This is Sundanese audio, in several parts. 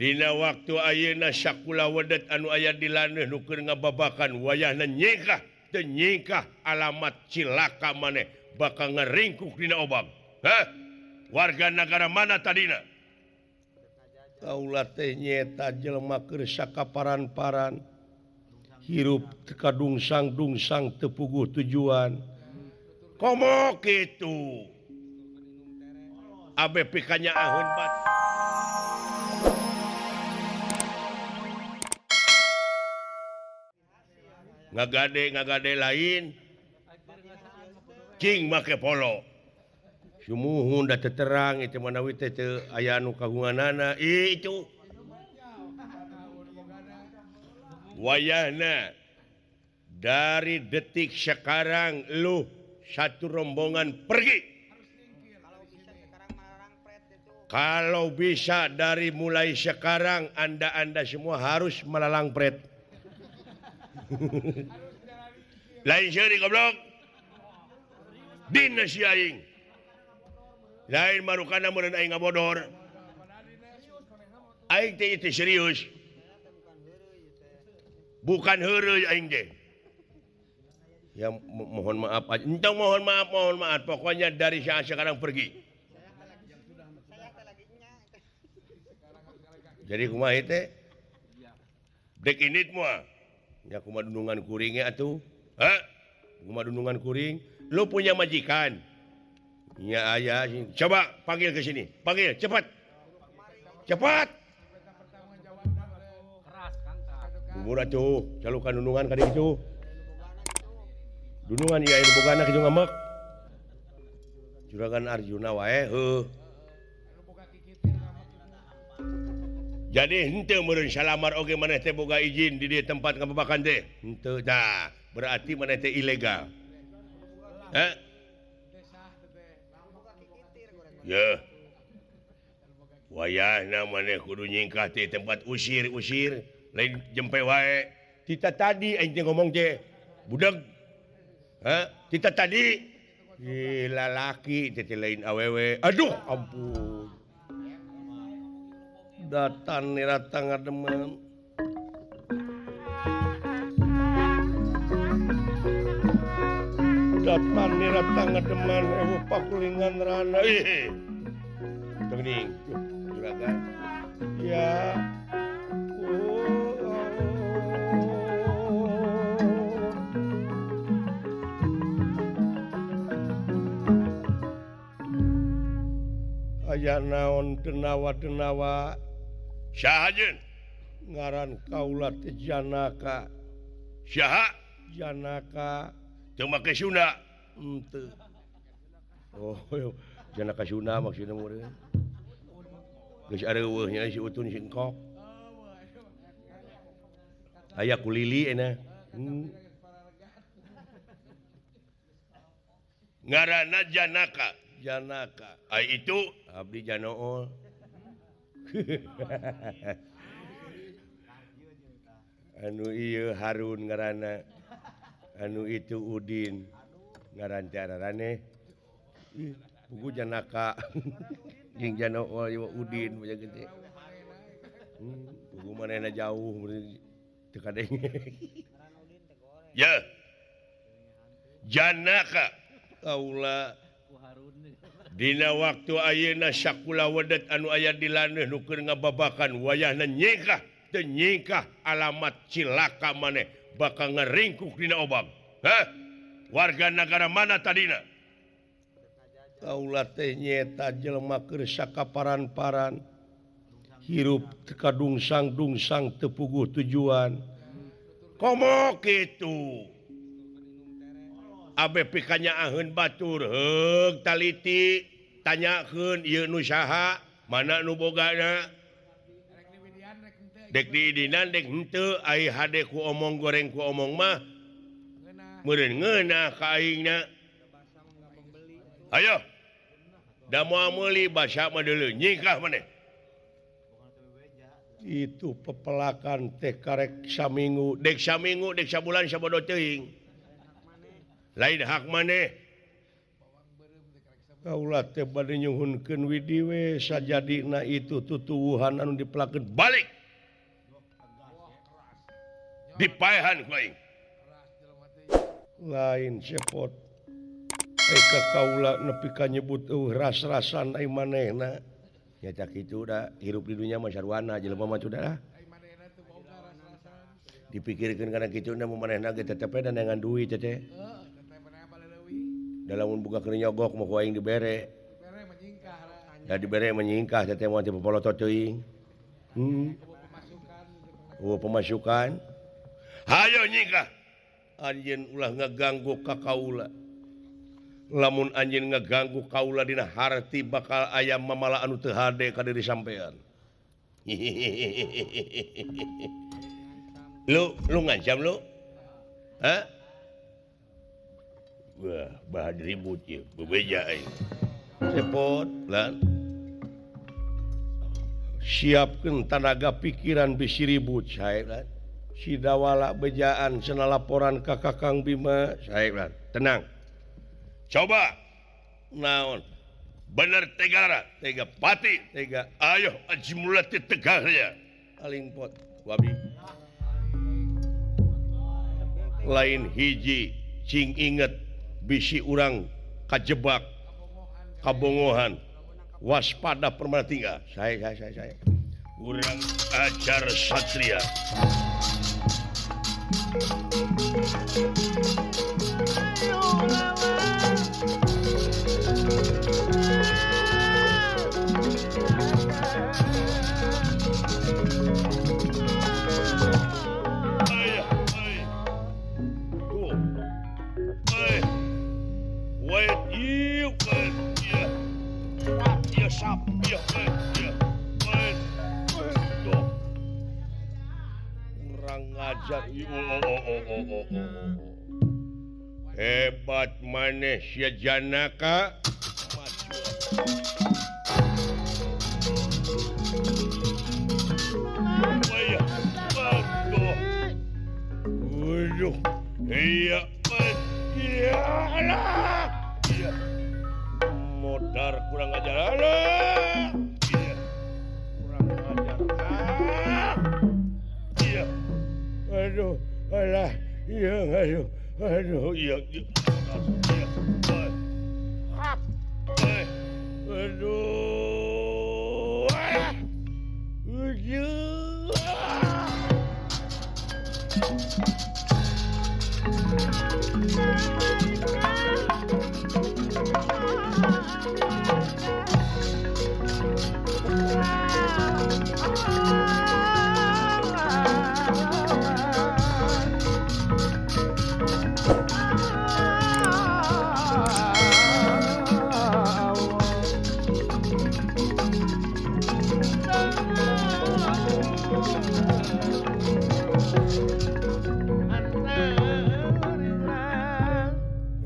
Dina waktu ayeuna sakula wedet anu aya di laneuh nu keur ngababakan wayahna nyingkah teu nyingkah alamat cilaka maneh bakal ngeringkuk dina obang. Hah? Warga negara mana tadina? Kaula teh nyaeta jelema keur sakaparan-paran hirup teu kadungsang-dungsang teu puguh tujuan. Komo kitu. Abe pikanya ahun bat. Ngagade lain cing make polo sumuhun da terang itu manawi teh teu aya anu kagunganana itu wayahna dari detik sekarang lu satu rombongan pergi. Kalau bisa dari mulai sekarang anda semua harus melalang pret. Lain seuri goblok. Dina si aing. Lain marukana meureun aing ngabodor. Aing teh itu serius. Bukan heureuy aing teh. Ya mohon maaf aja. Entong mohon maaf. Pokoknya dari saat sekarang pergi. Jadi kumaha teh? Dek indit moal. Ya kumaha dunungan kuringnya atuh? Hah? Kumaha dunungan kuring? Lu punya majikan? Ya aya, coba panggil ke sini. Panggil, cepat. Cepat. Bubur atuh, calukan dunungan ka ditu. Dunungan ieu aya bogana kitu ngamek. Juragan Arjuna wae heuh. Jadi henteu meureun salamar oge maneh teh boga izin di dieu tempat ngababakan teh. Henteu tah, berarti maneh teh ilegal. Hah? Ya. Wayahna maneh kudu nyingkah teh tempat usir-usir, lain jempe wae. Tita tadi aing teh ngomong teh, budak. Hah? Tita tadi ih lalaki teh lain awewe. Aduh, ampun. Datan nirata ngademen. Datan nirata ngademen ewu pakulingan rana. Ih. Teuning, juragan. Ya. Oh. Aya naon denawa-denawa. Saha jeung ngaran kaula teh Janaka. Saha? Janaka. Teu make Sunda. Henteu. Oh, Janaka Sunda maksudna meureun. Geus areuweuh nya si Utun si Engkok. Aya kulili cenah. Ngaranna Janaka. Janaka. Ai itu abdi Janool. Anu ieu Harun ngaranna, anu itu Udin ngaran teh ararane. Ih, buku Janaka jeung Janool ieu Udin banyak gede. Buku manehna jauh teu kadenge. Ya. Janaka kaula Dina waktu ayeuna sakula wedet anu aya di laneuh nu keur ngababakan wayahna nyingkah teu nyingkah alamat cilaka maneh bakal ngeringkuk dina obang. Hah? Warga negara mana tadina? Kaula teh nyaeta jelema keur sakaparan-paran hirup teu kadungsang-dungsang teu puguh tujuan. Komo kitu. Abe pikanya ahun batur heug taliti tanyakeun ieu nu saha mana nu bogana dek diidinan dek henteu ai hade ku omong goreng ku omong mah meureun ngeunah ka aingna. Ayo da moal meuli basa mah deuleu nyingkah maneh. Itu pepelakan teh karek saminggu dek saminggu dek sabulan sabodo teuing. Lain hak maneh. Kaula teh bade nyuhunkeun widi we sajadina itu tutuwuhan anu dipelakeun balik. Dipaehan ku aing. Lain cepot. Eka kaula nepi ka nyebut eueuh ras-rasan ai manehna. Nya cak kitu da hirup di dunya mah sarwana jelema mah sudah lah. Dipikirkeun kana kitu na manehna ge tetep we danangan duit teh. Da lamun buka keur nyogok mah ku aing dibere. Da dibere menyingkah teh moal teu popolotot teuing. Oh pemasukan. Hayo nyingkah. Anjeun ulah ngaganggu ka kaula. Lamun anjeun ngaganggu kaula dina harti bakal aya mamala anu teu hade ka diri sampean. Lu ngancam lu? Hah? Wah, bahan ribut ieu, bebeja aing. Cepot lan. Siapkeun tanaga pikiran bisi ribut sae lan. Si Dawala bejaan cenah laporan ka Kakang Bima sae lan. Tenang. Coba naon bener tegara tega pati tega ayo aji mulati tegarnya aling pot wabi lain hiji cing inget bisi urang kajebak kabongohan waspada permana tinggal saya urang ajar satria. Kurang ngajar. Hebat maneh sia Janaka. Waduh, iya, iya, alah. Iya. Modar kurang ajar, alah. Iya. Kurang ajar. Ah. Iya. Aduh, alah. Iya, aduh. Aduh, iya. Iya. Aduh. Ah. Aduh.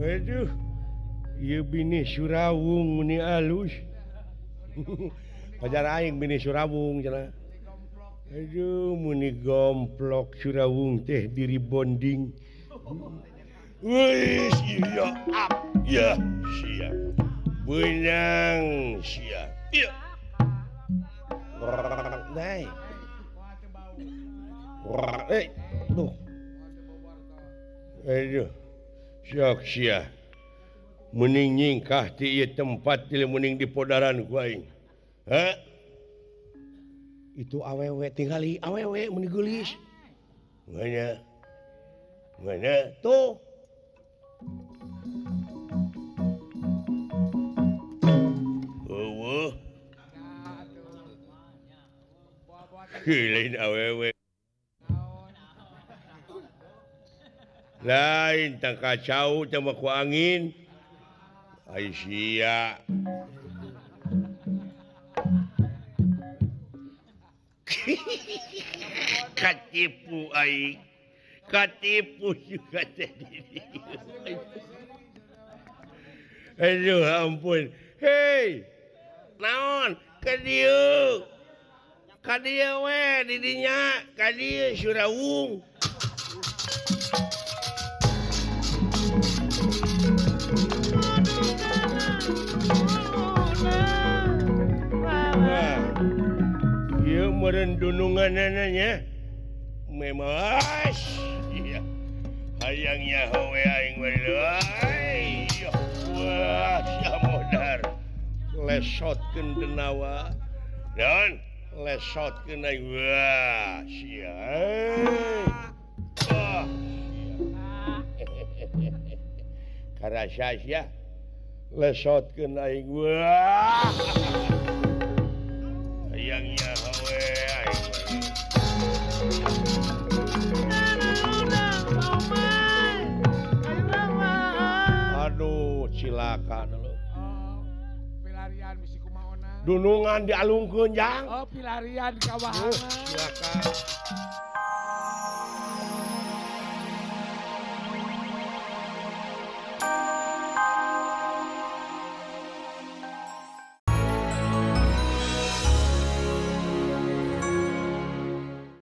Aduh, ieu bini Surawung meni alus. Pajar aing bini Surawung cenah. Aduh, meni gomplok Surawung teh diri bonding. Wih, iya, ap, ya, sia. Beunang sia. Iya. Dai. Eh, tuh. Aduh. Sok sia. Mending nyingkah ti ieu tempat ti mending di podaran ku aing. Ha? Itu awewe tingali awewe meni geulis. Mana? Mana? Tuh. Eueuh. Lain awewe. Lain tang kacau teh mah ku angin. Ai sia. Katipu aing. Katipu juga teh. Aduh ampun. Hei. Naon? Ka dieu. Ka dieu we di dinya, ka dieu Surawung. meureun dununganana nya memang iya hayang nyaho we aing we. Wah, sia modar lesotkeun denawa dan lesotkeun aing. Wah, sia. Wah, karasa sia lesotkeun aing. Wah, hayang nyaho we aing. Aduh, cilaka lu. Oh, pilarian bisi kumaona. Dunungan dialungkeun jang. Oh, pilarian di kawahanna. Cilaka.